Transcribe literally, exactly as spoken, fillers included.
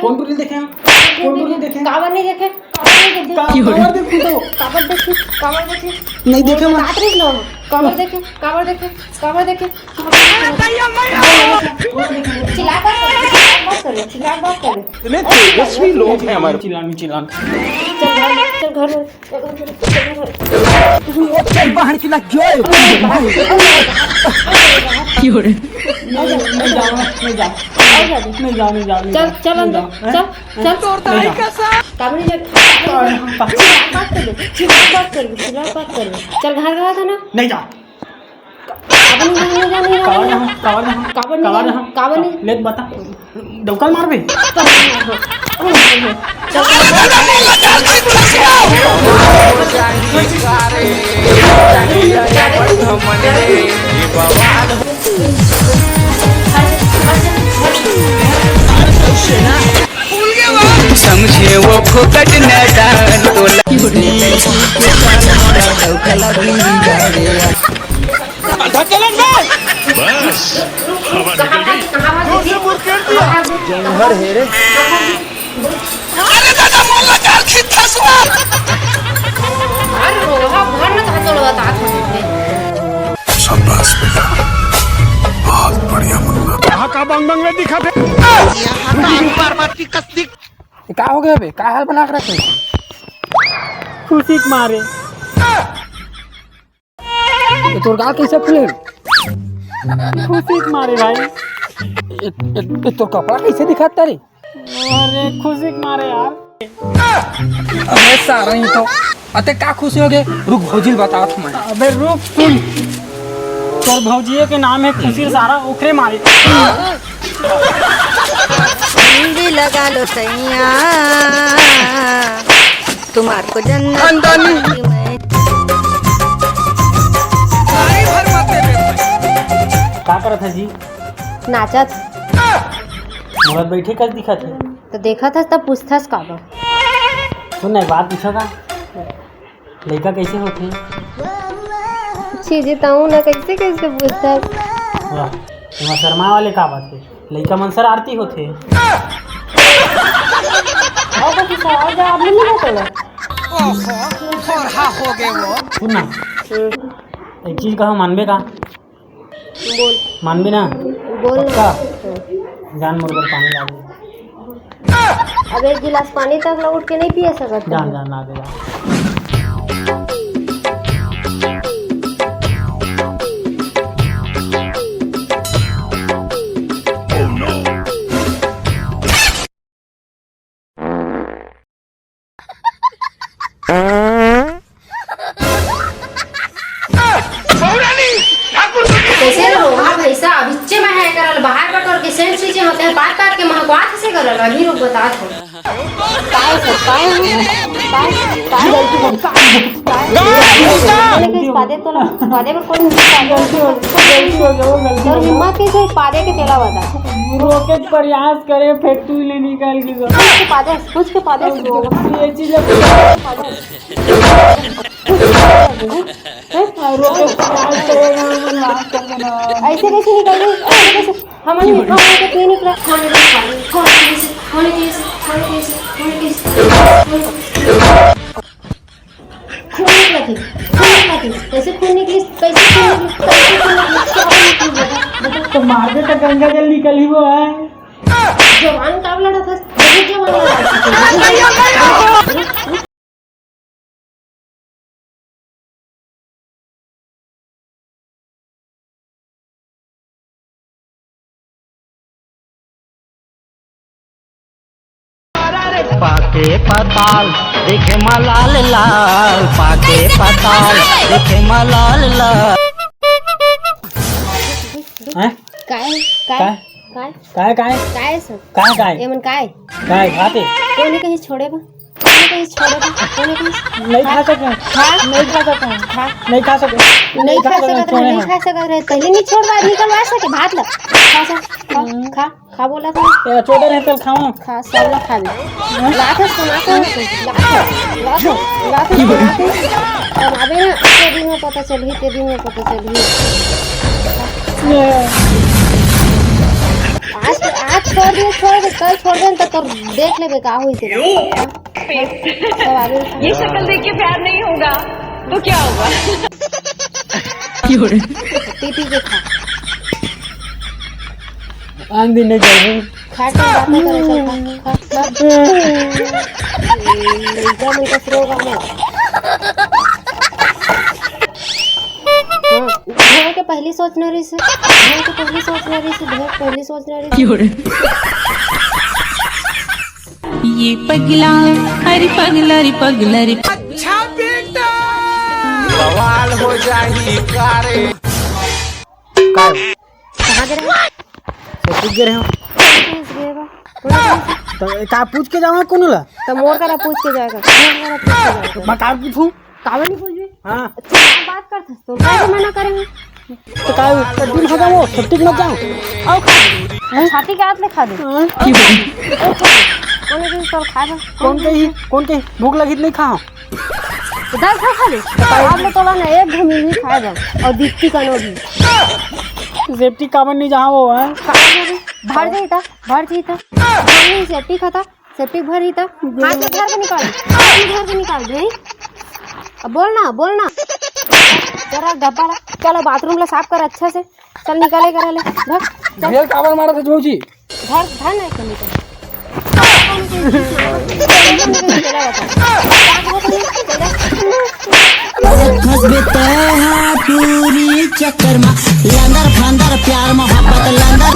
कौन टूरी देखे हैं? कौन टूरी देखे हैं? काबर नहीं देखे? काबर नहीं देखे? का-, काबर देखे तो? काबर देखे? काबर देखे? नहीं देखे मैं। बात रही लो। काबर देखे? काबर देखे? काबर देखे? चिल्ला बात करो, चिल्ला बात करो, चिल्ला बात करो। इतने तेजस्वी लोग हैं हमारे। चिल्लानी, चिल्लानी। चल घर में, चल घर में। चल, बहन की लग गयो। नहीं, नहीं जाओ, नहीं जाओ। नहीं जाओ, नहीं जाओ, नहीं जाओ। चल, चल अंदर, नहीं जाओ, हैं? चल, चल। नहीं जाओ। काबरी जब चिल्ला बात कर दे, चिल्ला बात कर दे, चिल्ला बात कर दे। चल घर गया था ना? नहीं जा। काबर नहीं, नहीं, नहीं, नहीं, काबर नहीं। नहीं, काबर नहीं, काबर नहीं, काबर नहीं, काबर नहीं। काबर नहीं? ले बता, डौकल मारबे? समझे वो फोकट न डाल तो बस, हवा निकल गई। कहाँ भाग, कहाँ भाग गई? जंगल है रे। अरे दादा, मोला कार खींच था सुआ। अरे रोहा भर न था तोड़ बता था। शाबाश बेटा, बहुत बढ़िया मुन्ना। कहाँ का बंग बंग में दिखा थे? यहाँ का अंबार बाटी कत्ती। ये का हो गया बे? का हाल बना के रखे? खुशी के मारे। ये तोर गाल कैसे फूले? खुशी के मारे भाई। ये, ये, ये तोर कपड़ा कैसे दिखाता रे? अरे खुशी के मारे यार। अबे सारा ही तो। अते का खुशी हो गए? रुक भौजी ल बतात हूँ मैं। अबे रुक सुन। तोर भौजिए के नाम है खुशी सारा, ओकरे मारे। मेहंदी लगा लो सैया, तुम्हार को जन्नत खानदानी। मैं का करत है जी? नाचत। मोला बैठे कस दिखत है? तो देखत हस तब पूछथस काबर? सुन ना, एक बात पूछा का? लइका कैसे होथे? छी जी, ताऊ ना कैसे कैसे पूछथस? वाह, तुम्हार शर्मा वाले का बात है? लइका मन शरारती होथे। और कुछ सवाल जवाब नहीं मिला तोला? ओहो, थोड़ा हो गए वो। सुन ना, हम्म। एक चीज कहा, मानबे का? बोल। मानबे ना? बोल ना। पक्का? हाँ। जान मोर बर पानी ला दे। अब एक गिलास पानी तक ला उठ के नहीं पिए सकत जान, हूँ। जान, ला दे, ला। कैसे रोहा भैंसा अभिच्चे में है करल, बाहर बटोर के सेंट सींचे होते हैं, पात पात के महकवात से करल, अभी रुक बतात हो। काय सब, काय हो? काय, काय? काय? मैंने कहीं पादे तो ला, पादे पर कोई नहीं पादे। गलती हो गई, गलती हो गई, वो गलती हो गई। हिम्मत कैसे पादे के तेला बता? रोके के प्रयास करे, फिर तू ले निकाल के गो। कुछ के पादे, कुछ के पादे। ये चीज है। पादे। हैं? रोके के प्रयास करे, ऐसे कैसे निकाल रही? ऐसे कैसे? हमारे, हमारे तो क्यों निकला? होने दे, होने दे, होने दे, होने दे, होने दे। खून निकला थी, खून निकला थी। कैसे खून निकली? कैसे खून निकली? कैसे खून निकली? क्या खून निकली? बता, बता। तो मार दे तो गंगा जल निकली वो है। जवान काब लड़ा था, बहुत जवान लड़ा था। पाके पताल देखे मलाल लाल, पाके पताल देखे मलाल लाल। हैं? काय? काय? काय? काय? काय, काय? काय सब? काय, काय? एमन काय? काय खाते? कोने कहीं छोड़े बा? कोने कहीं छोड़े बा? कोने कहीं नहीं खा सके। खा। नहीं खा सके। खा। नहीं खा सके। नहीं खा सकत रहे, नहीं खा सकत रहे। पहले नहीं छोड़वा, निकलवा सके, भात ला। खा, खा, खा, खा, खा बोला था। तेरा चोदर है, तेल खावा। खा, सब ला खा ले। लात है, सुना था, लात है, लात है, लात है, सुना था। अब आबे ना, तेरी में पता चल गई, तेरी में पता चल गई। आज, आज छोड़ दिए, छोड़ दे, कल छोड़ दे, तो तोर देख लेबे का होई तेरा। सब आगे। ये शक्ल देख के प्यार नहीं होगा तो क्या होगा? पी पी के खा। आन दिन नहीं जाऊँ। खा के बातें करे, चल खा, खा, खा। एकदम उनका शुरू होगा ना। हाँ, धोए के पहली सोच न रही से, धोए के पहली सोच न रही से, धोए के पहली सोच न रही से। ये पगला, अरे पगला रे, पगला रे। अच्छा बेटा। बवाल हो जाही का रे। का? कहाँ गे रहे? तो पूछ गे रहे हो। पूछ गे बा। तो का पूछ के जाऊँ कोनो ला? तो मोर करा पूछ के जाएगा, मोर करा पूछ के जाएगा। मैं का पूछूं? काबर नहीं पूछबे? हाँ। अच्छा, बात करत हस तो, काहे मना करेंगे? तो का, तो दिन खा जाओ, छुट्टी मत जाओ। आओ खा। हैं? छाती के हाथ ले खा दे। हाँ? आओ खा। कोनो दिन तो खा दे। कौन कही, कौन कही? भूख लगी तो नहीं खाओ। तो दस ठो खा ले। आप लोग तोला ना एक घमी नहीं खाए बा। और दिखती कनो भी। सेफ्टी काबर नहीं जहाँ वो है। काबर नहीं? भर जाई ता, भर जाई ता। नहीं, सेफ्टी खाता। सेप्टिक भर ही त। हाथ में धर के निकाल, हाथ में धर के निकाल दे। अब बोल ना, बोल ना। जरा डब्बा ला, चलो बाथरूम ला साफ कर अच्छा से। चल निकाले करा ले, धर, चल। ढेर काबर मारत हस भौजी? धर, धर ना एक निकाल। फंसबे तै हा टूरी चक्कर मा, लंदर फंदर प्यार मोहब्बत लंदर।